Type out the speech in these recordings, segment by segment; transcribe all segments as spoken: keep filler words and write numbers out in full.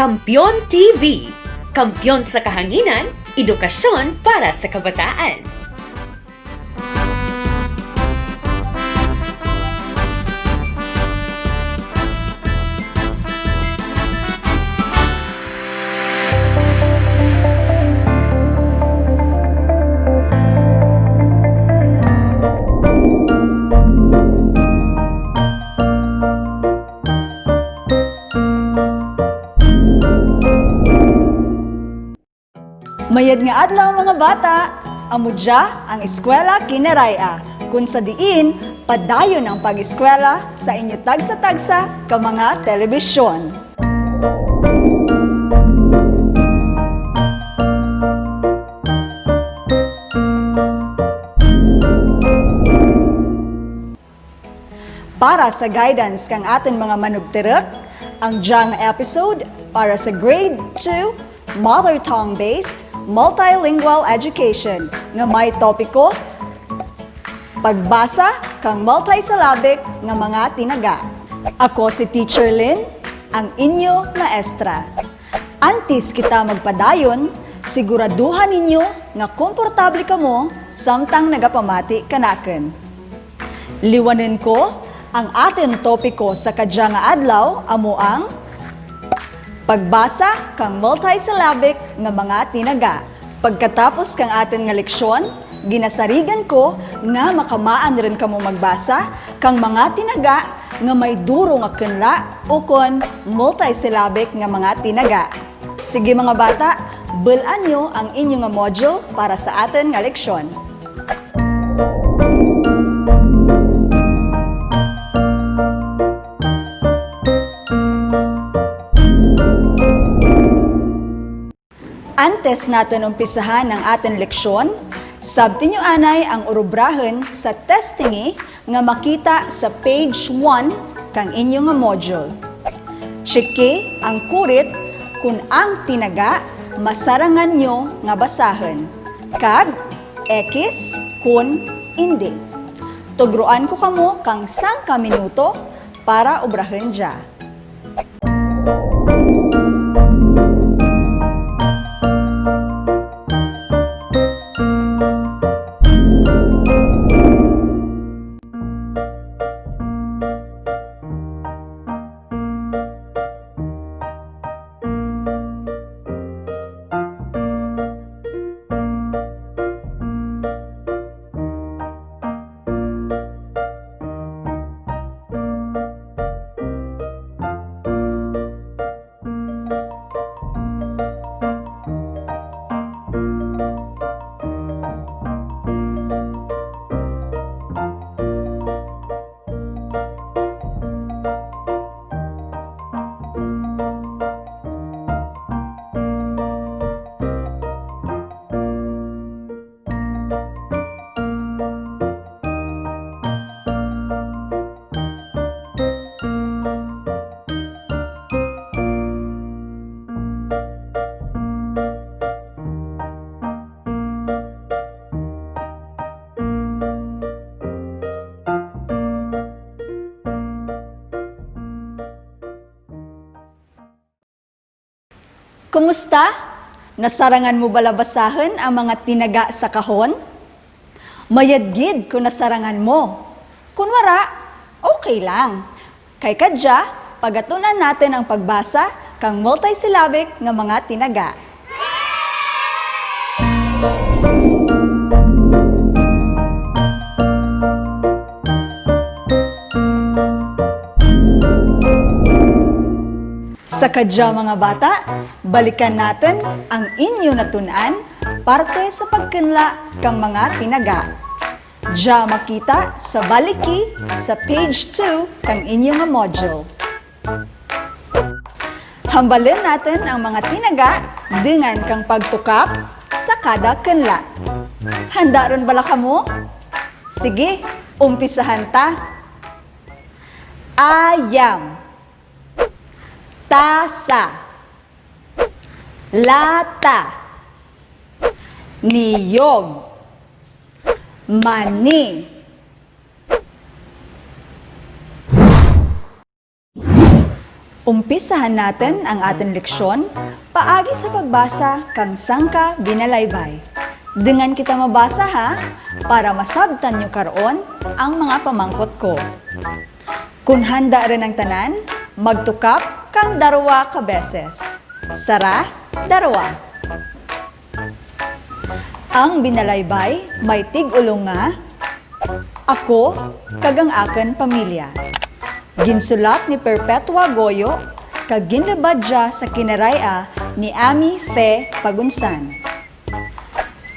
Kampeon T V, kampeon sa kahanginan, edukasyon para sa kabataan. Mayad nga adlaw, mga bata! Amo dya ang Eskwela Kinaray-a, kun sa diin padayon ang pag-eskwela sa inyo tagsa-tagsa ka mga telebisyon. Para sa guidance kang atun mga manugturuk, ang dyang episode para sa Grade two Mother Tongue-Based Multilingual Education nga may topiko, Pagbasa kang Multisyllabic nga Mga Tinaga. Ako si Teacher Lynn, ang inyo maestra. Antes kita magpadayon, siguraduha ninyo nga komportable kamo samtang nagapamati kanakun. Liwanun ko, ang atun topiko sa kadya nga adlaw amo ang pagbasa kang multisyllabic nga mga tinaga. Pagkatapos kang atun nga leksyon, ginasarigan ko nga makamaan run kamo magbasa kang mga tinaga nga may duro nga kunla ukon multisyllabic nga mga tinaga. Sige, mga bata, bul-an nyo ang inyo nga module para sa atun nga leksyon. Antes natun umpisahan ang atun leksyon, sabti nyo anay ang urubrahun sa testingi nga makita sa page one kang inyo nga module. Tsiki ang kurit kon ang tinaga masarangan nyo nga basahun, kag X kon indi. Tugroan ko kamo kang sangka minuto para ubrahun dya. Kumusta? Nasarangan mo bala basahun ang mga tinaga sa kahon? Mayad gid kon nasarangan mo. Kon wara, okay lang. Kay kadya, pagatun-an natun ang pagbasa kang multisyllabic nga mga tinaga. Sa kadya, mga bata, balikan natun ang inyo natun-an parte sa pagkunla kang mga tinaga. Dya makita sa baliki sa page two kang inyo nga module. Hambalun natun ang mga tinaga dungan kang pagtukap sa kada kunla. Handa run bala kamo? Sige, umpisahan ta. Ayam. Tasa. Lata. Niyog. Mani. Umpisahan natun ang atun leksyon paagi sa pagbasa kang sangka binalaybay. Dungan kita mabasa, ha, para masabtan nyo karon ang mga pamangkot ko. Kon handa run ang tanan, magtukap kang darwa ka beses. Sara, darwa. Ang binalaybay may tig-ulong nga Ako kag ang Akun Pamilya. Ginsulat ni Perpetua Goyo kag ginlubad dya sa Kinaray-a ni Amy Fe Pagunsan.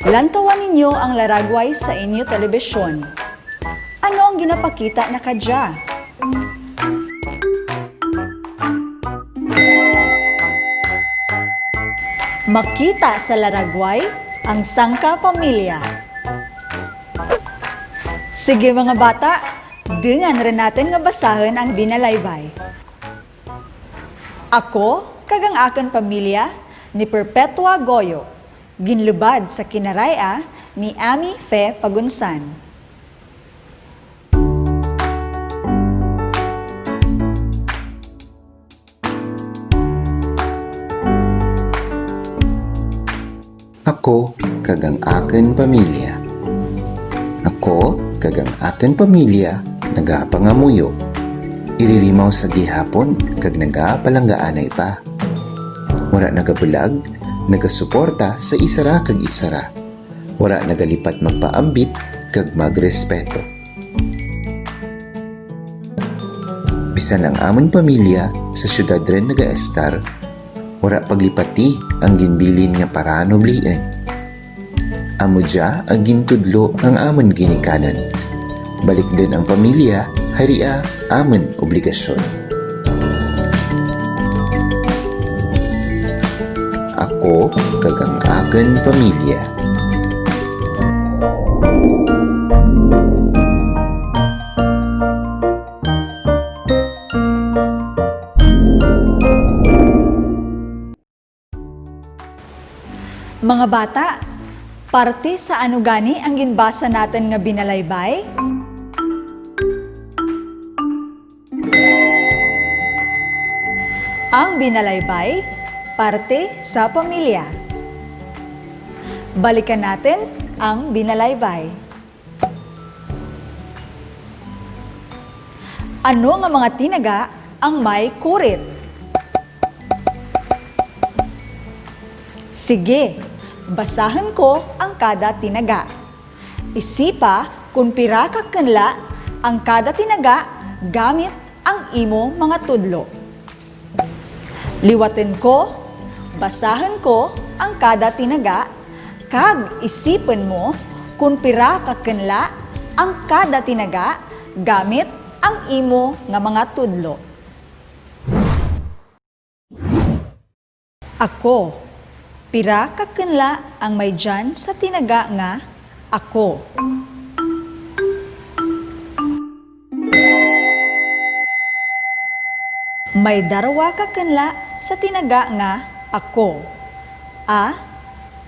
Lantawan ninyo ang laragway sa inyo telebisyon. Ano ang ginapakita na kadya? Makita sa laragway ang sangka pamilya. Sige, mga bata, dungan run natun nga basahun ang binalaybay. Ako kag ang Akun Pamilya ni Perpetua Goyo. Ginlubad sa Kinaray-a ni Amy Fe Pagunsan. Ako kag ang Akun Pamilya. Ako kag ang Akun Pamilya nagapangamuyo. Iririmaw sa gihapon kag nagapalanggaanay pa. Wara nagabulag, nagasuporta sa isara kag isara. Wara nagalipat magpaambit kag magrespeto. Bisan ang amun pamilya sa syudad run nagaestar, wara paglipati ang ginbilin nga paranublian. Amo dya ang gintudlo kang amun ginikanan. Balikdun ang pamilya, hay ria amun obligasyon. Ako kag ang akun pamilya. Mga bata, parte sa ano gani ang ginbasa natun nga binalaybay? Ang binalaybay, parte sa pamilya. Balikan natun ang binalaybay. Ano nga mga tinaga ang may kurit? Sige, basahun ko ang kada tinaga. Isipa kon pira ka kunla ang kada tinaga gamit ang imo mga tudlo. Liwatun ko, basahun ko ang kada tinaga, kag isipun mo kon pira ka kunla ang kada tinaga gamit ang imo nga mga tudlo. Ako. Pira ka kunla ang may dyan sa tinaga nga ako? May darwa ka kunla sa tinaga nga ako. A,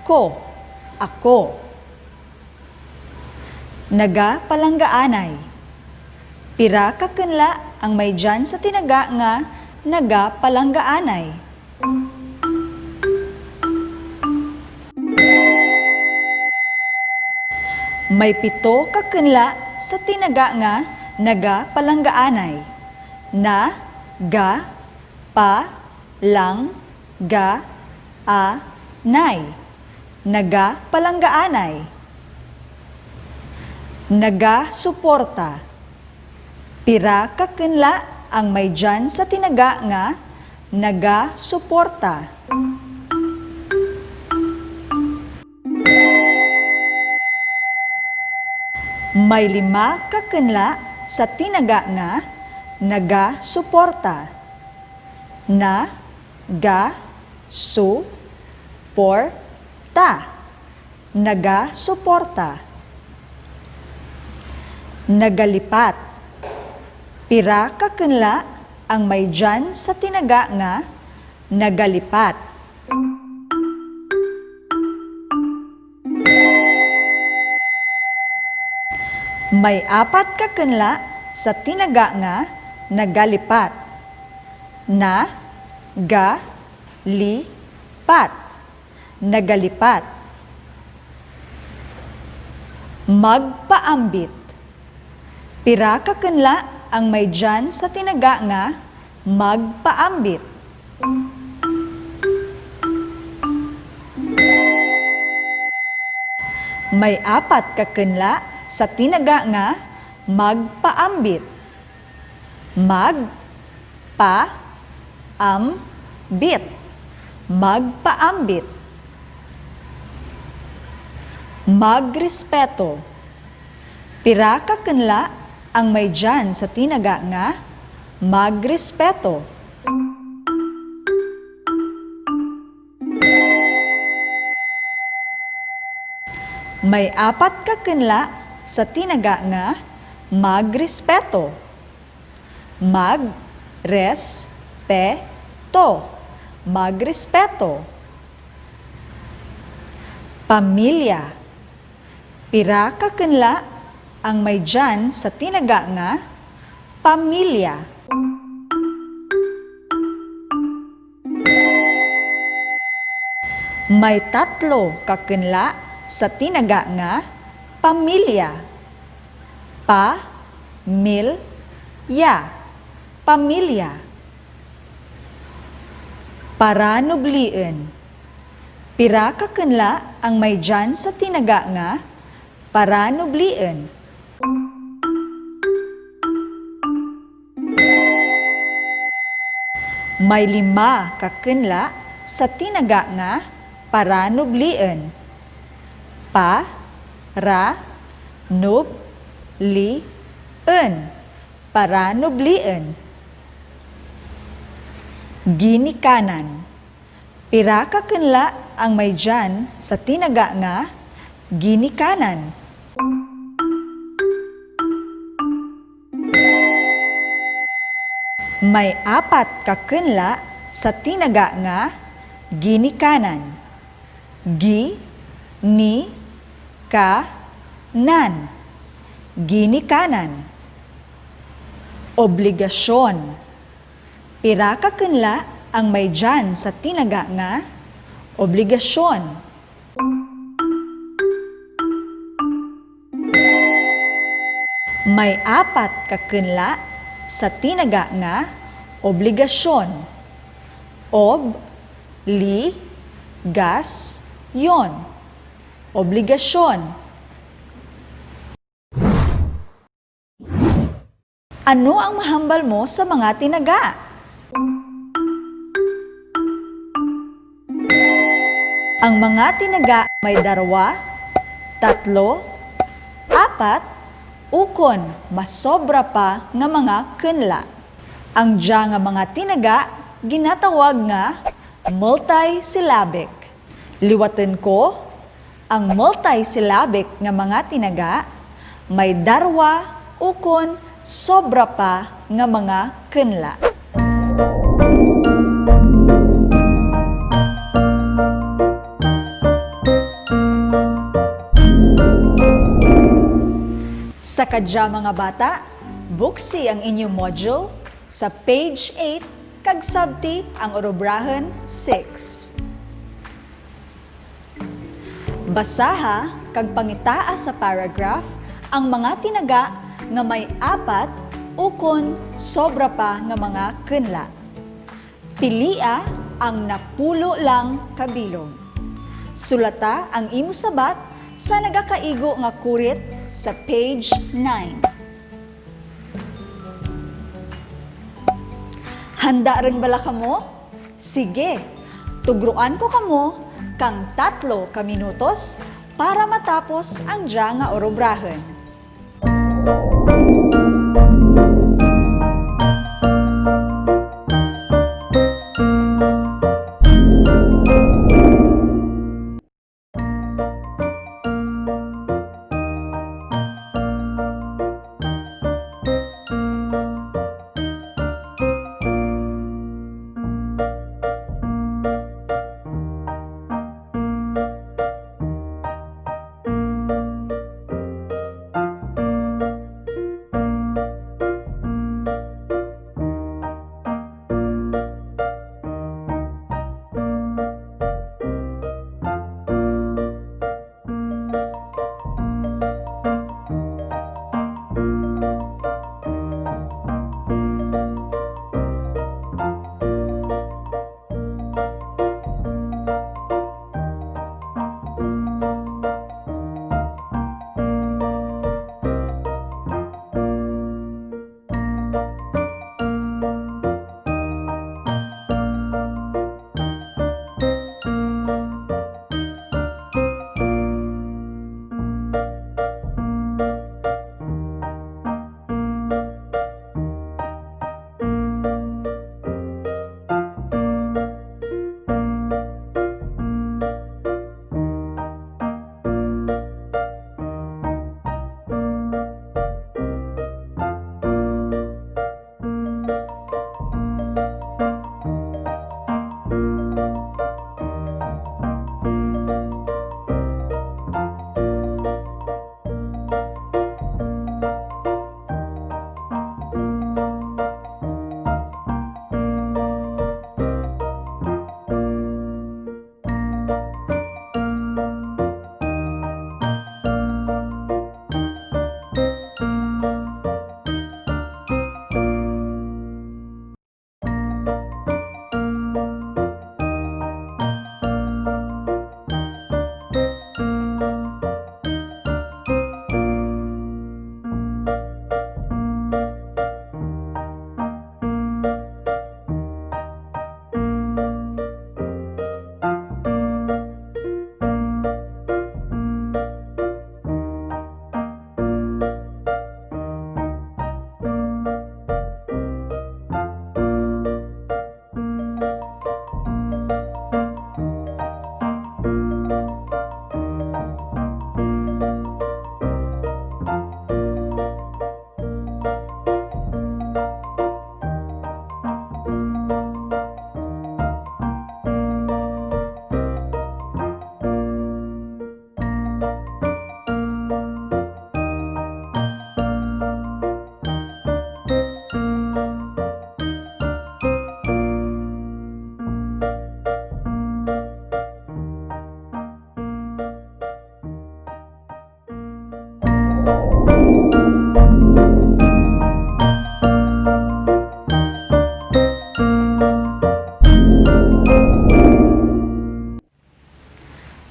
ko, ako. Nagapalanggaanay. Pira ka kunla ang may dyan sa tinaga nga nagapalanggaanay? May pito ka kunla sa tinaga nga nagapalanggaanay. Na, ga, pa, lang, ga, a, nay. Nagapalanggaanay. Nagasuporta. Pira ka kunla ang may dyan sa tinaga nga nagasuporta? May lima ka kunla sa tinaga nga nagasuporta. Na, ga, su, por, ta. Nagasuporta. Nagalipat. Pira ka kunla ang may dyan sa tinaga nga nagalipat? May apat ka kunla sa tinaga nga nagalipat. Na, ga, li, pat. Nagalipat. Magpaambit. Pira ka kunla ang may dyan sa tinaga nga magpaambit? May apat ka kunla sa tinaga nga magpaambit. Mag, pa, am, bit. Magpaambit. Magrespeto. Pira ka kunla ang may dyan sa tinaga nga magrespeto? May apat ka kunla sa tinaga nga magrespeto. Mag, res, pe, to. Magrespeto. Pamilya. Pira ka kunla ang may dyan sa tinaga nga pamilya? May tatlo ka kunla sa tinaga nga pamilya. Pa, mil, ya. Pamilya. Paranubliun. Pira ka kunla ang may dyan sa tinaga nga paranubliun? May lima ka kunla sa tinaga nga paranubliun. Pa, ra, nub, li, un. Paranubliun. Ginikanan. Pira ka kunla ang may dyan sa tinaga nga ginikanan? May apat ka kunla sa tinaga nga ginikanan. Gi, ni, ka, nan. Ginikanan. Obligasyon. Pira ka kunla ang may dyan sa tinaga nga obligasyon? May apat ka kunla sa tinaga nga obligasyon. Ob, li, gas, yon. Obligasyon. Ano ang mahambal mo sa mga tinaga? Ang mga tinaga may darwa, tatlo, apat, ukon masobra pa nga mga kunla. Ang dya nga mga tinaga ginatawag nga multisyllabic. Liwatun ko, ang multisyllabic nga mga tinaga may darwa ukon sobra pa nga mga kunla. Sa kadya, mga bata, buksi ang inyo module sa page eight kag sabti ang urubrahun six. Basaha kag pangitaa sa paragraph ang mga tinaga nga may apat ukon sobra pa nga mga kunla. Pilia ang napulo lang ka bilog. Sulata ang imo sabat sa nagakaigo nga kurit sa page nine. Handa run bala kamo? Sige, tugroan ko kamo kang tatlo ka minutos para matapos ang dya nga urubrahun.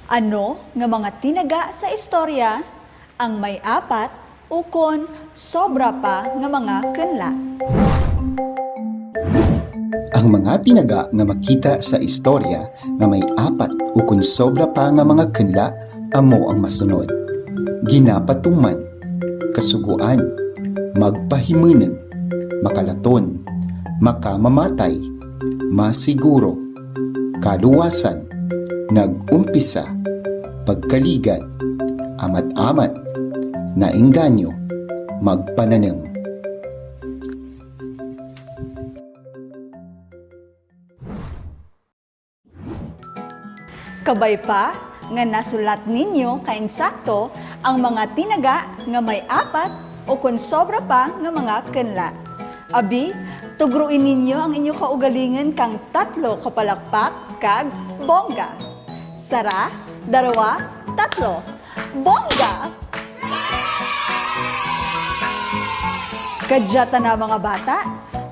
Ano nga mga tinaga sa istorya ang may apat ukon sobra pa nga mga kunla? Ang mga tinaga nga makita sa istorya nga may apat ukon sobra pa nga mga kunla amo ang masunod: ginapatuman, kasugoan, magpahimunong, makalaton, makamamatay, masiguro, kaluwasan, nag-umpisa, pagkaligad, amat-amat, naengganyo, magpananom. Kabay pa nga nasulat ninyo kang insakto ang mga tinaga nga may apat ukon sobra pa nga mga kunla. Abi, tugroi ninyo ang inyo kaugalingon kang tatlo ka palakpak kag bongga. Sara, darwa, tatlo. Bongga! Kadya tana, mga bata,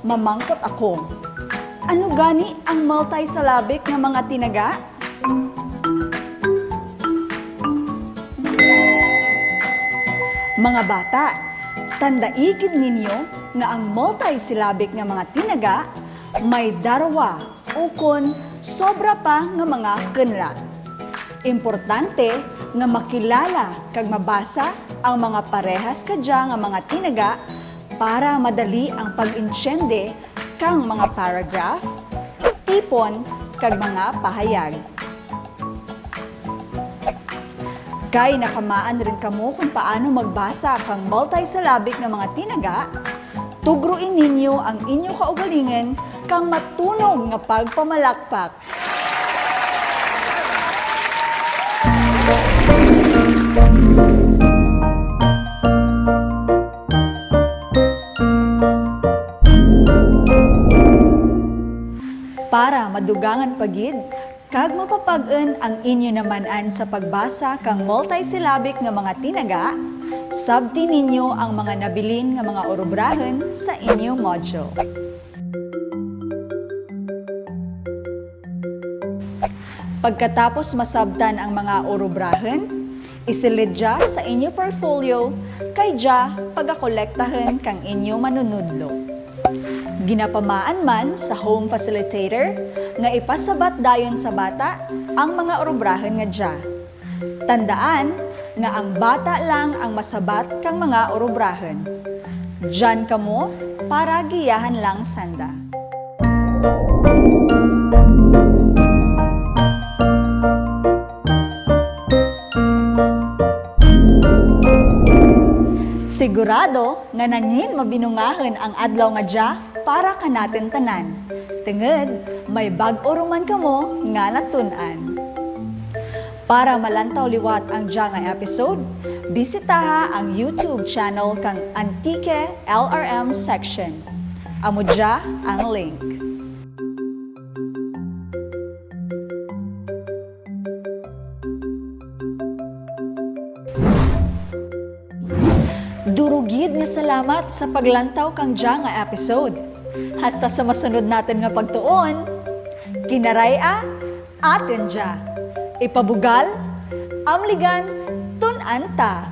mamangkot ako. Ano gani ang multisyllabic nga mga tinaga? Mga bata, tandai gid ninyo nga ang multisyllabic nga mga tinaga may darwa ukon sobra pa nga mga kunla. Importante nga makilala kag mabasa ang mga parehas kadya nga mga tinaga para madali ang pag-intiende kang mga paragraph, tipon, kag mga pahayag. Kay nakamaan run kamo kon paano magbasa kang multisyllabic nga mga tinaga, tugroi ninyo ang inyo kaugalingon kang matunog nga pagpamalakpak. Para madugangan pa gid kag mapapag-on ang inyo naman-an sa pagbasa kang multisyllabic nga mga tinaga, sabti ninyo ang mga nabilin nga mga urubrahon sa inyo module. Pagkatapos masabtan ang mga urubrahon, isulud dya sa inyo portfolio, kay dya pagakolektahon kang inyo manunudlo. Ginapamaan man sa home facilitator nga ipasabat dayon sa bata ang mga urubrahon nga dya. Tandaan nga ang bata lang ang masabat kang mga urubrahon. Dyan kamo para giyahan lang sanda. Sigurado nga nangin mabinungahon ang adlaw nga dya para kanatun tanan. Tungod, may bag-o ruman kamo nga natun-an. Para malantaw liwat ang dya nga episode, bisitaha ang YouTube channel kang Antique L R M Section. Amo dya ang link. Duro gid nga salamat sa paglantaw kang dya nga episode. Hasta sa masunod natun nga pagtuon, Kinaray-a, atun dya. Ipabugal, amligan, tun-an ta.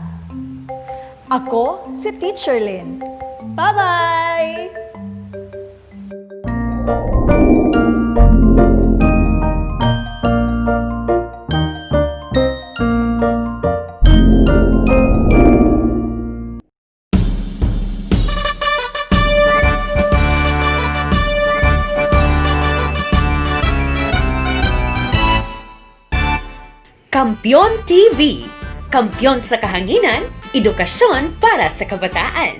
Ako si Teacher Lynn. Bye-bye! Kampeon T V, kampeon sa kahanginan, edukasyon para sa kabataan.